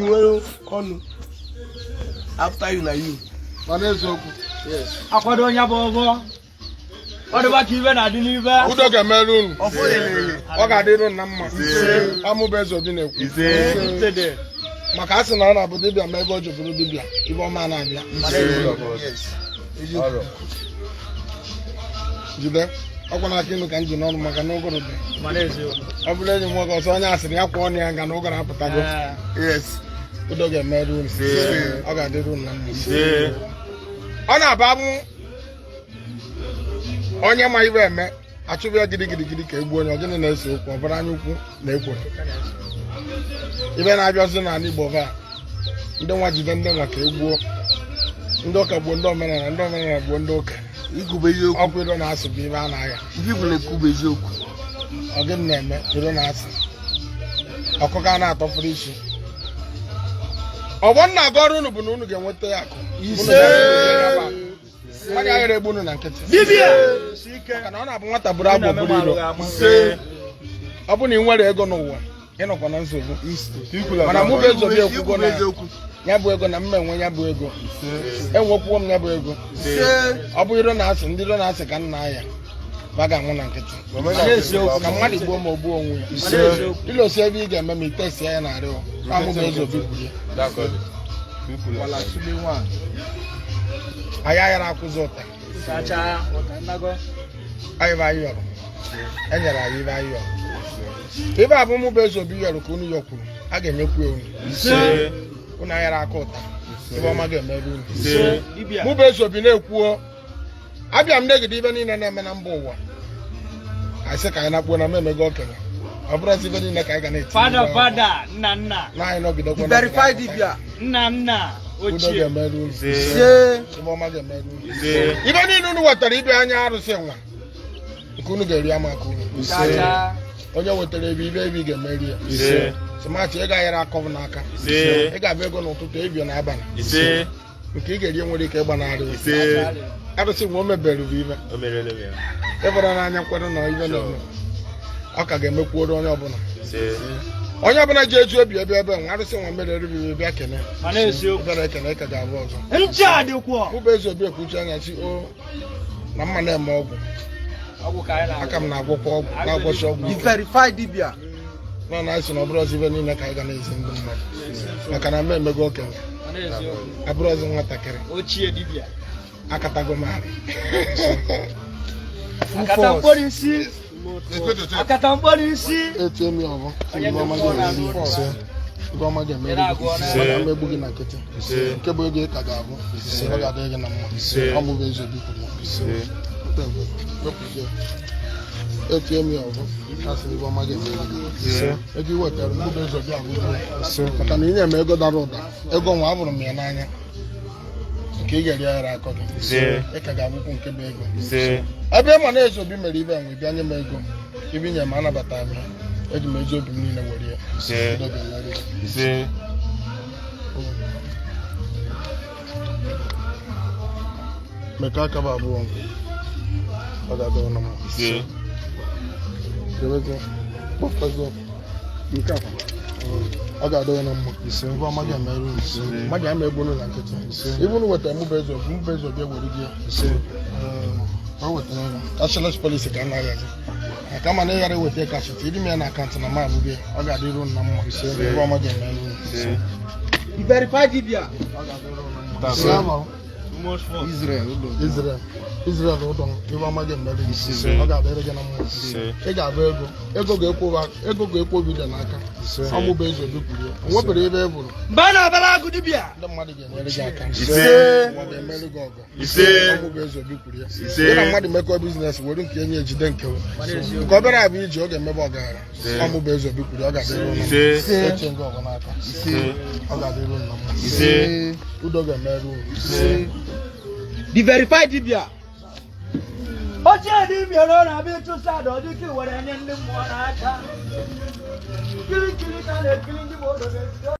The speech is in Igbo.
Nwere ọnụ. After you na you. Mana eziokwu. Yes. Akwado onye bụ ọbọ ọ dịba ka ibe na-adị n'ibe. Udo ga-emere unu. Ọfọ lelele. Ọ ga-adịrị unu na mma. Amụba eze obi na-ekwu. Ntede. Maka a sị na ọ na-abụ dibịa ma ebe o jeburu dibịa, ibe ọma na-abịa. Yes. Eziokwu. Jide ọkwa n'aka inu ka m ji n'ọnụ maka na ụgụrụ dị. Mana eziokwu. Ọ bụrụ enyi m nwoke ọsọ onye asịrị ya kwụọ ọnụ ya nga na ụgụrụ apụtago. Ee. Yes. Udo ga-emere unu. Ọ ga-adịrị unu na mma. Ọ na-aba abụ onye ma ibe eme achụbụ ya gidigidi ka egbuo onye ọgịnị na-ese okwu, ọ bụrụ anya ukwu na ekworo ibe na-abịazi n'ala Igbo va ndị nwa jide ndị nwa ka egbuo ndị ụka, gbuo ndị omenala, ndị omenala gbuo ndị ụka. Ikwu bụ eziokwu. Ọkwa iro na-asị bụ ibe a na-agha. Ndị Igbo na-ekwu bụ eziokwu. Ọgịnị na-eme iro na-asị ọkụkọ a na-atọfuru isi ọgbọ nna aga ọrụ unu bụ na unu ga-enweta akụ. Unu ga-enweta ya bụ akụ. Mmadụ aghara egbu unu na nkịtị. Dibịa si ike. Maka na ọ na-abụ nwata bụrụ agwọ bụrụ iro. Ọ bụ na ị nwere ego n'ụwa, ịnọkwa na nsogbu, mana mụ bụ eze obi ekwugo na eziokwu. Ya bụ ego na mma enwe ya bụ ego, enwekwuo m ya bụ ego. Ọ bụ iro na-asị ndị iro na-asị ka nna ya ba ga-anwụ na nkịtị, ka mmadụ gbuo ma ọ gbuo onwe ya. Mana eziokwu. Ilosi ebe ị ga-eme ma itesia ya na-arịọ amụ bụ eze obi kwuru ya. Anyị aghara akwụzi ụta. Sachaa ụta nnago. Anyị bụ anyị yọrọ, e nyere anyị ibe anyị yọrọ, ibe abụ mụ bụ eze obi yọrọ ka unu yọkwuru, a ga-enyekwu ya unu. Unu aghara aka ụta, ibe ọma ga-emere unu. Dibịa. Mụ bụ eze obi na-ekwuo, abịa m negide ibe niile na-eme na mba ụwa, anyị sị ka anyị nakpuo na m emego okenye, ọ bụrụzi ibe niile ka anyị ga na-eti. Fada fada, nna nna. Na anyị nọgidekwa. The verified dibia. Nna nna. Udo Ochie. ga-emere unu. Ibe ọma ga-emere unu. Ibe niile unu wetara ibe anya arụsị nwa nke unu ga-eri ama aka unu. Sachaa. Onye wetara ebe ibe ebe ị ga-emeri ya sịmachi ị gaghịra akọ m n'aka. Ị ga-abịa ego n'ụtụtụ, ebio n'abalị, nke ị ga-eri nwere ike ịgbanarị arụsị nwa o mebere bụ ibe ịbụrụ n'anya kwere na ibe na-eme ọ ka ga-emekwuoro onye ọbụla, onye ọbụla ji eji obi ebe ebe nwa arụsị nwa mere eriri bịa kene. Mana eziokwu. Bịara ekene ka ga-abụ ọzọ. Nche adịkwọ. Mụ bụ eze obi ekwuchi anya chi o na mma na-eme ọgwụ. Ọgwụ ka anyị na-agwọ. Aka m na-agwọkwa ọgwụ, na-agwọchi ọgwụ The ike. verified dibia. Nọ na asị na ọ bụrụ ọzọ ibe niile ka anyị ga na-ezi ndị mmadụ maka na m emego okenye. Mana eziokwu. Abụrụ ọzọ nwatakịrị. Ochie dibịa. Akatago m arụ. Akata mkpọrọ isi, akata mkpọrọ isi. Etie m ya ọbụ. Onye dị mkpọrọ na-anụ ụlọ. Ibe ọma ga-emeri gị mana mmegbu gị na nkịtị nke bụ ego ị ka ga-abụ, ọ ga-adị gị na mma. Ọ mụ bụ eze obi kwuru ya. Wepụzie. Etie m ya ọbụ, asị ibe ọma ga-emeri gị, ego i wetara mụ bụ eze obi agụgụ maka na ị na-eme ego dara ụda, ego nwa abụrụ m ya n'anya nke ị ga-eri aghara akọ gị, ị ka ga-abụkwu nke bụ ego ebe ma na eze obi mere ibe enwe bịa nye m ego ibe nye m anabata m ya, eji m ezi obi m niile were ya. Udo ga-emeri gị. Mekọ aka bụ abụọ, ọ ga-adịrị na mma. Debezi, kpọpụtazi ọkụ. Nke a kwa. Ọ ga-adịrị na mma. Ibe ọma ga-emere unu. Mmadụ ama egbu unu na nkịtị. Ibe unu wetara mụ bụ eze obi, mụ bụ eze obi ewere gị ya. Ọ wetara ya cashless policy ka a na-aghazi kama na ị ghara eweta cash, tiri m ya na akaụntụ na m abụghị ya. Ọ ga-adịrị unu na mma. Ibe ọma ga-emere unu. The verified dibia. Ọ ga-adịrị unu na mma. Israel. Israel, Israel ụdọ, ibe ọma ga-emere gị, ọ ga-adịrị gị na mma. Ị ga-abụ ego, ego ga-ekwo, ego ga-ekwo obi dị n'aka. Ọ bụ eze obi kwuru ya, o nwebere ebe e bụrụ. Mba na abara agụ dibịa. Ndị mmadụ ga-enyere gị aka. Ụwa ga-emere gị ọgọ. Ọ bụ eze obi kwuru ya. Gị na mmadụ mekọ business, were nke enyi ejide nke nke obere abụ iji ọ ga-emebe ọgaranya. Ọ bụ eze obi kwuru ya, ọ ga-adịrị unu mma. Eche ngị ọgọ n'aka, ọ ga-adịrị unu na mma. Udo ga-emere unu. The verified dibia. Ochie dibịa na ọ na-abịa ịchụsa ada ọ dịka were nye ndị mmụọ n'aka. Kirikiri ka a na-ekiri ndị bụ obodo.